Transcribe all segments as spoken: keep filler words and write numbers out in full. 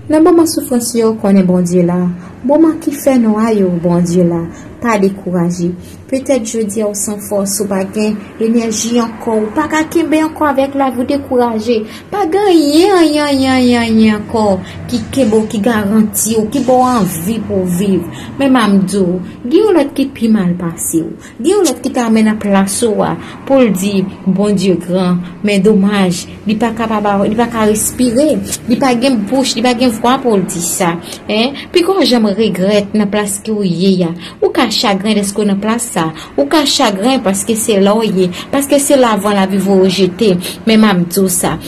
Nan moman soufrans yo, konnen Bondye la. Moman ki fè nwa yo, Bondye la. Pa dekouraje. Petèt jodi a ou san fòs, ou pa gen enèji ankò, ou pa ka kenbe ankò avèk lavi, ou dekouraje. Pa gen anyen, anyen, anyen, anyen, anyen ankò ki kenbe w, ki garanti w, ki ba w anvi pou w viv. Men m ap di w, gen yon lòt ki pi mal pase w. Gen yon lòt ki ta renmen nan plas ou a pou l di, Bondye gran, men domaj, li pa kapab, li pa ka respire, li pa gen bouch, li pa gen vwa pou l di sa. Hein? Piko w janm regrèt nan plas ke w ye a. Ou ka chagren dèske w nan plas sa. Ou ka chagren paske se la w ye, paske se la van lavi voye w jete. Men m ap di w sa.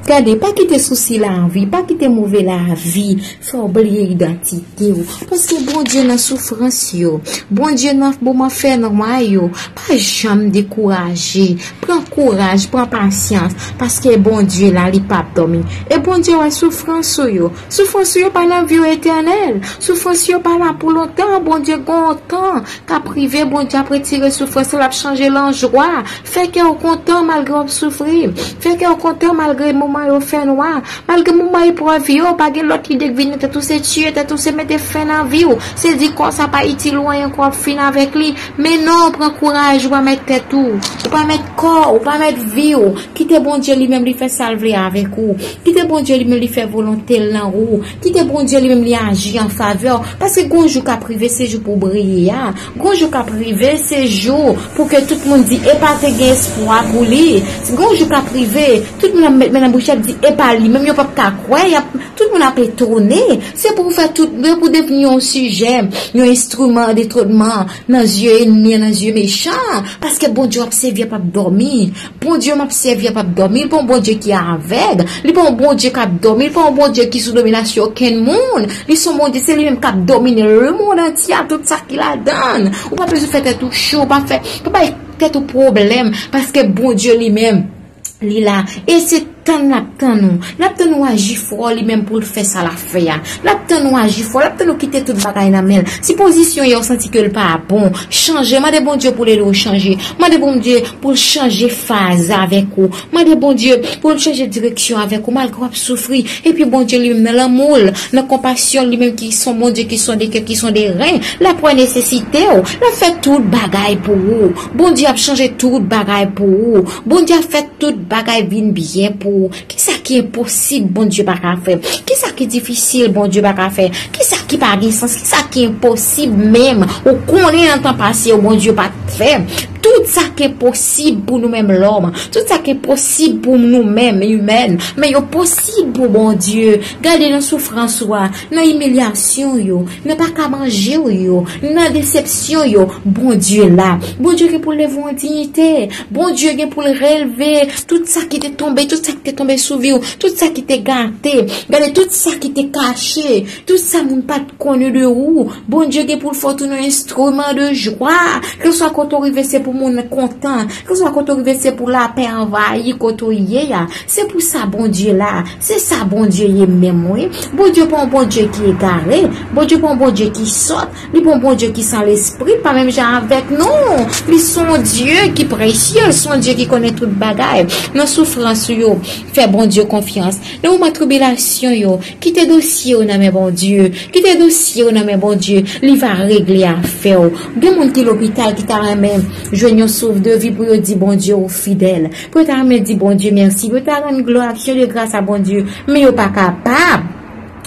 Gade, pa kite sousi lavi, pa kite move lavi fè w bliye idantite w. Paske Bondye nan soufrans yo. Bondye nan moman fè nwa yo. Pa janm dekouraje. Pran kouraj, pran pasyans. Paske Bondye la, li p ap dòmi. E Bondye wè soufrans ou yo. Soufrans ou yo pa nan vi w etènèl. Soufrans yo pa la pou lontan. Bondye gen yon tan k ap rive, Bondye ap retire soufrans la, l ap chanje l an jwa. Fè kè w kontan malgre w ap soufri. Fè kè w kontan malgre moman yo fè nwa. Malgre moman eprèv yo, pa gen lòt ide k vin nan tèt ou, se tiye tèt ou, se mete fen nan vi w. Se di kò sa pa itil ou anyen, kò w ap fin avèk li. Men non, pran kouraj, ou pa mèt tèt ou. Ou pa mèt kò w, ou pa mèt vi w. Kite Bondye li menm li fè sa l vle avèk ou. Kite Bondye li menm li fè volonte l nan ou. Kite Bondye li menm li aji an favè w. Paske gon jou k ap rive, se jou pou w briye a. Gon jou k ap rive, se jou pou ke tout moun di, epa te gen espwa pou li. Gon jou k ap rive, tout moun ap met men nan bouch, y ap di, epa li menm, yo p ap ka kwè, y ap, tout moun ap etone. Se pou w fè tout, se pou w devni yon sijè, yon enstriman detwònman nan zye ènmi an, nan zye mechan an. Paske Bondye w ap sèvi a p ap dòmi. Bondye m ap sèvi a p ap dòmi. Li pa yon Bondye ki avèg. Li pa yon Bondye k ap dòmi. Li pa yon Bondye ki sou dominasyon okenn moun. Li se yon Bondye, se li menm k ap domine lemonn antye a, tout sa ki ladan l. Ou pa bezwen fè tèt ou cho, ou pa fè, pa bay tèt ou pwoblèm, paske Bondye li menm, li la. E se tann l ap tann ou. L ap tann ou aji fò li menm pou l fè sa l ap fè a. L ap tann ou aji fò, l ap tann ou kite tout bagay nan men l. Si pozisyon yè w santi ke l pa bon, chanje. Mande Bondye pou l ede w chanje. Mande Bondye pou l chanje faz avèk ou. Mande Bondye pou l chanje direksyon avèk ou malgre w ap soufri. Epi Bondye li menm nan lanmou l, nan konpasyon l, li menm ki se yon Bondye ki sonde kè, ki sonde ren, l ap wè nesesite w. L ap fè tout bagay pou ou. Bondye ap chanje tout bagay pou ou. Bondye ap fè tout bagay vin byen pou ou. Kisa ki enposib Bondye pa ka fè? Kisa ki difisil Bondye pa ka fè? Kisa ki pa gen sans? Kisa ki enposib menm? Ou konnen nan tan pase yo Bondye pa t fè. Tout sa ki enposib pou nou menm lòm, tout sa ki enposib pou nou menm imèn, men yo posib pou Bondye. Gade nan soufrans ou a, nan imilyasyon yo, nan pa ka manje w yo, nan desepsyon yo, Bondye la. Bondye gen pou l leve w an diyite. Bondye gen pou l relve tout sa ki te tonbe, tout sa ki te tonbe sou vi w, tout sa ki te gate. Gade tout sa ki te kache, tout sa moun pa t konnen de ou. Bondye gen pou l fè w tounen yon enstriman de jwa. Kèlkeswa kote w rive, se pou moun kontan. Kèlkeswa kote w rive, se pou lapè anvayi kote w ye a. Se pou sa Bondye la. Se sa Bondye ye menm, wi. Bondye pa yon Bondye ki egare. Bondye pa yon Bondye ki sòt. Li pa yon Bondye ki san lespri, pa menm jan avèk nou. Li se yon Dye ki presye, li se yon Dye ki konnen tout bagay. Nan soufrans ou yo, fè Bondye konfyans. Nan moman tribilasyon yo, kite dosye w nan men Bondye. Kite dosye w nan men Bondye. Li va regle afè w. Gen moun ki lopital ki ta renmen jwenn yon souf de vi pou yo di Bondye ou fidèl. Pou yo ta renmen di Bondye mèsi. Pou yo ta rann glwa, aksyon de gras a Bondye. Men yo pa kapab.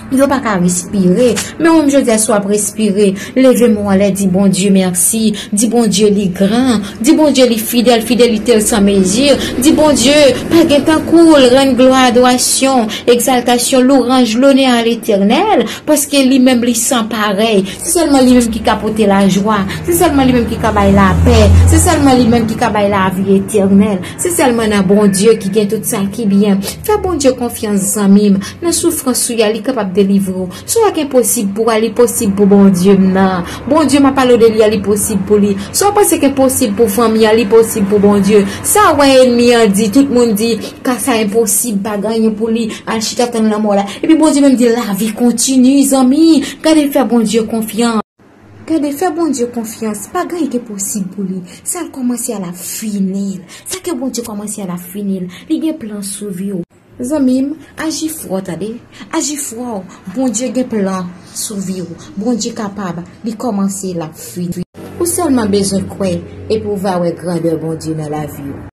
Yo pa ka respire. Men ou menm jodi a, si w ap respire, leve men w anlè, di Bondye mèsi. Di Bondye li gran. Di Bondye li fidèl, fidelite l san mezi. Di Bondye pa gen tankou l. Rann glwa, adorasyon, egzaltasyon, louwanj, lonè a Letènèl, paske li menm li san parèy. Se sèlman li menm ki ka pote lajwa. Se sèlman li menm ki ka bay lapè. Se sèlman li menm ki ka bay lavi etènèl. Se sèlman nan Bondye ki gen tout sa ki byen. Fè Bondye konfyans, zanmi m. Nan soufrans ou ye a, li kapab delivre w. Sa w wè k enposib pou w a, li posib pou Bondye m nan. Bondye m ap pale w de li a, li posib pou li. Sa w panse k enposib pou fanmi a, li posib pou Bondye. Sa w wè ènmi an di, tout moun di, ka sa enposib, pa gen anyen pou li, al chita tann lanmò la. Epi Bondye menm di, lavi kontini, zanmi. Gade, fè Bondye konfyans. Gade, fè Bondye konfyans. Pa gen anyen k enposib pou li. Sa l kòmanse a, l ap fini l. Sa ke Bondye kòmanse a, l ap fini l. Li gen plan sou vi w. Zanmi m, aji fò, tande. Aji fò. Bondye gen plan sou vi w. Bondye kapab. Li kòmanse, l ap fini. Ou sèlman bezwen kwè, epi w va wè grandè Bondye nan lavi w.